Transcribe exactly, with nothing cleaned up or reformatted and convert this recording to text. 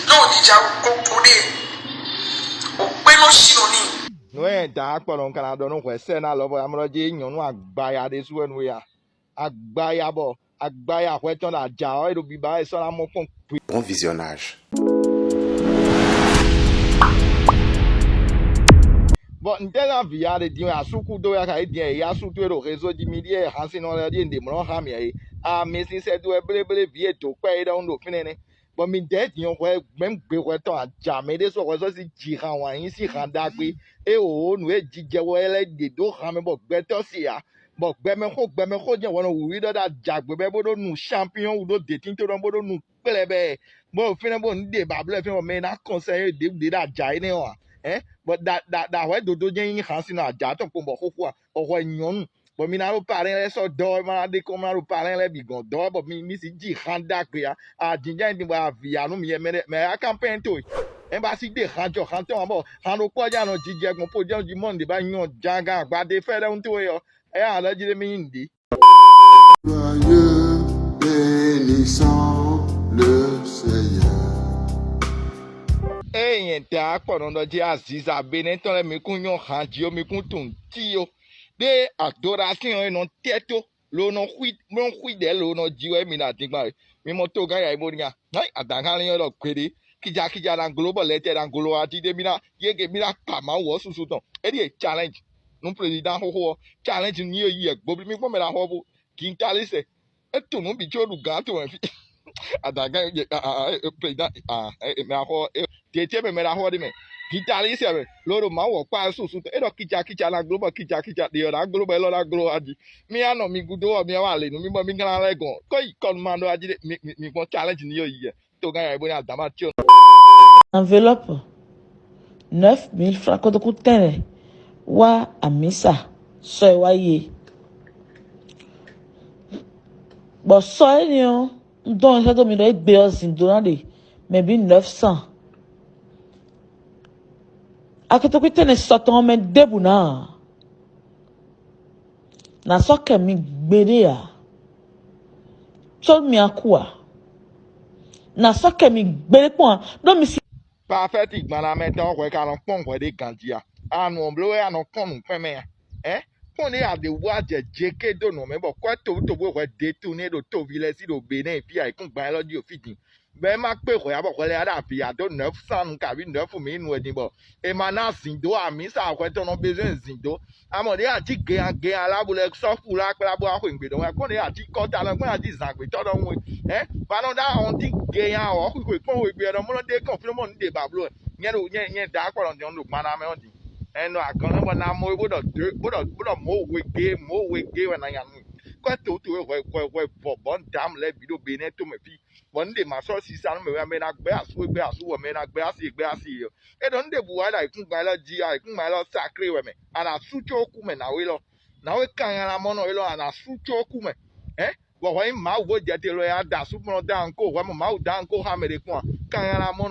Nɔ ɖija kókó ɖe, o kpé nɔ si nɔ ní. Nǔ e da akpɔnɔ ka ná ɖɔ nú hwɛsɛ́ ná lɔbɔ amlɔ jí nyɔ̌nu agbaya ɖésú wɛ nú we a? Agbaya bɔ agbaya hwɛ tɔn ɖo aja ɔ́, é ɖo biba wɛ, é sɔ́ ná mɔ kpɔ́n gbe. Bon visionnage. Bɔ ntɛ́ ná vǐ ya ɖe din wɛ asú kú dó wɛ a ka yí din wɛ yě yí asú towe ɖo hezo jí mì ɖíe hansinnɔ lɛ́ɛ ɖíe un ɖe mlɔ́ xá mì ɛ é? Aa mi sísɛ́ dó wɛ bléblé vǐ e dǒ kpɛ́ é ɖɔhun ɖo fínɛ́ nɛ́. Bɔ mi dɛ̌ din ɔ́ hwɛ mɛ̌ gbe hwɛ tɔn aja mɛ ɖé sɔ́ hwɛ sɔ́ sín ji han wǎn yí sín han ɖagbe. É wǒ nǔ e jijɛ wɛ lɛ́ɛ ɖe dó han mɛ bɔ gbɛtɔ́ se ǎ. Bɔ gbɛmɛxó gbɛmɛxó jɛ́n hwɛ nɔ wǔwí ɖɔ ɖo ajǎgbe bɔ é bó ɖó nu champion wú ɖó dětíntɔ́ bó ɖó nu kplɛbɛ. Bó ɖo fínɛ́ bó nǔ ɖe ba blɔ́ fínɛ́ bɔ mɛ e ná kɔn sɛ é ɖěbǔ ɖé ɖo aja énɛ́ ɔ́ ǎ. Hɛn bɔ ɖa ɖa ɖa hwɛ dodo jɛ́n nyí han sin nɔ aja tɔn kpɔn bɔ xóxó a? Bɔ hwɛ nyɔ̌nu bɔ mi ná ɖo palɛ́n lɛ́ɛ sɔ́ dɔ́ wɛ, ma ɖe kɔn ma ɖo palɛ́n lɛ́ɛ bǐ gɔn dɔ́ wɛ bɔ mi mi sixú ji xan ɖagbe ǎ. Ajínjɔ́n din bɔ a vǐ ya nú mi mɛ ɖé mɛ ya kan pɛn towe. Ɛ ba sí ɖe han jɔ han tɔn ǎ bɔ han ɖokpó ɔ́ jɛ anɔ jijɛ gbɔn pó jɛ jí mɔ nǔɖé ba nyɔ jagán agbadé fɛ́ ɖɛ́ wútu we ɔ́, ɛ ya lɛ́ jí ɖé mì nyí nǔɖé. Joyeux, bénissons le Seigneur. Ée nyɛ da akpɔnɔ ɖɔ jí aziza Benɛ́ tɔn lɛ́ɛ mi kún nyɔ́ han jí ó, mi kún tunwun cí ó. Ɖé adorasyɔn e nɔ tɛ́ tó lo nɔ xwí nɔ xwí ɖɛ̌ lo nɔ jí wɛ mi ɖo adingban wɛ. Mi mɔ togán yǎ yi bó nya. Hɛn adǎnkanlin ɔ́ ɖɔ gbeɖé, kijakija ná gló bɔ lɛtɛ ná gló wá jí ɖé mi ná yége mi ná kpa Mawu ɔ́ susu tɔn. É ɖíe challenge nú président xóxó ɔ́, challenge ní yi yɛ gbobli mi kpɔ́n mɛ ná xɔ bó gintalisɛ. É tunwun nǔ bǐ có ɖu gǎn tɔn wɛ fí. Adǎgán président mɛ axɔ tete mɛ mɛ ɖaxɔ ɖé mɛ. Gintalisɛ mɛ lo ɖo Mawu ɔ́ kpa susu tɔn. É ɖɔ kicakica ná gló bɔ kicakica ɖe ɔ́ ná gló bɔ élɔ́ ná gló wá jí. Mì ya nɔ mi gúdo ɔ́, mi ya wá lě nú mì bɔ mì glán lɛ́ gɔn. Kɔ́ yi kɔnu ma ɖó wá jí ɖé, mi gbɔn challenge ní yɔ yi yɛ. Togán ya bó ná dǎma tí ɔ́. Enveloppe neuf mille francs kótókó tɛnlɛ wá amisa sɔ e wá yi é. Bɔ sɔ énɛ́ ɔ́, un dɔn xá dó mi ɖɔ égbé ɔ́ zǐn dó ná ɖe mɛ bǐ neuf cent. Akutúkú tɛnɛ sɔ tɔn ɔ́ mɛ ɖěbǔ ná ǎ. Nǎ sɔ́ kɛ mi gbeɖé ǎ. Có mi a kú ǎ. Nǎ sɔ́ kɛ mi gbeɖé kpɔ́n ǎ, ɖó mi si. Pafɛ́ti gbanna mɛ tɔn hwɛ ka nɔ kpɔ́n hwɛ ɖé ganjí a? Anu ɔ́ bló wɛ a nɔ kpɔ́n nǔkpɛ́n mɛ a? Ɛ̌? Kpɔ́n ɖé a ɖě wú ajɛ jeké dó nǔ mɛ bɔ kwɛ́ towútowú hwɛ ɖě tunwun é ɖo toví lɛ́ɛ sí ɖo Benɛ́ɛ fí ayǐkúngban élɔ́ jí ɖo fí din. Bɔ é má kpé hwɛ ǎ bɔ hwɛ lɛ́ɛ á ɖo avǐ ǎ dó nɛ̌fu sán nu kaví nɛ̌fu mǐ nu wɛ din bɔ è ma ná zǐn dó amǐsa hwɛ tɔn nɔ bezwɛ́n zǐn dó. Amɔ ɖě a cí geyan geyan lá bó lɛ́ sɔ́ fu lá kplá bó wá xweyǐgbe ɖɔhun wɛ kpɔ́n ɖě a cí kɔ́ta lɔ kpɔ́n a cí zǎngbetɔ́ ɖɔhun we. Hɛn ba nɔ ɖó ahɔn cí geyan ɔ́ xwixwe kpɔ́n we gbe ɔ́ nɔ mlɔ́ dé kɔn fínɛ́ mɔ nǔ ɖe ba bló wɛ. Nyɛ ɖo nyɛ nyɛ da akpɔnɔ din ɔ́ ɖo gban ná mɛ ɔ́ din. Ɛn nɔ agɔn lɛ́ bɔ ná mɔ we bó ɖɔ dó bó ɖɔ bó ɖɔ mɔ̌ we gé mɔ̌ we gé wɛ ná nya nú we. Kɔ́ to to we hwɛ hwɛ hwɛ bɔ bɔ dǎmu lɛ́ɛ bǐ ɖo be nɛ́ to mɛ fí. Bɔ nǔ ɖe ma sɔ́ sisa nú mɛ wɛ mɛ ná gbɛ́ asú e gbɛ́ asú wɔ mɛ ná gbɛ́ asi e gbɛ́ asi e ɔ́. É ɖɔ nǔ ɖěbǔ wá ɖo ayǐkúngban élɔ́ jí, ayǐkúngban élɔ́ sacré wɛ mɛ. A nǎ sú có kú mɛ nǎwe lɔ. Nǎwe kanlin mɔ nɔ élɔ́ a nǎ sú có kú mɛ. Hɛn bɔ hwɛ nyí Mawu bó jɛ te lɔ ya da asú kplɔ́n dán kó hwɛ mɔ Mawu dán kó xá mɛ ɖé kpɔ́n a? Kanlin mɔ nɔ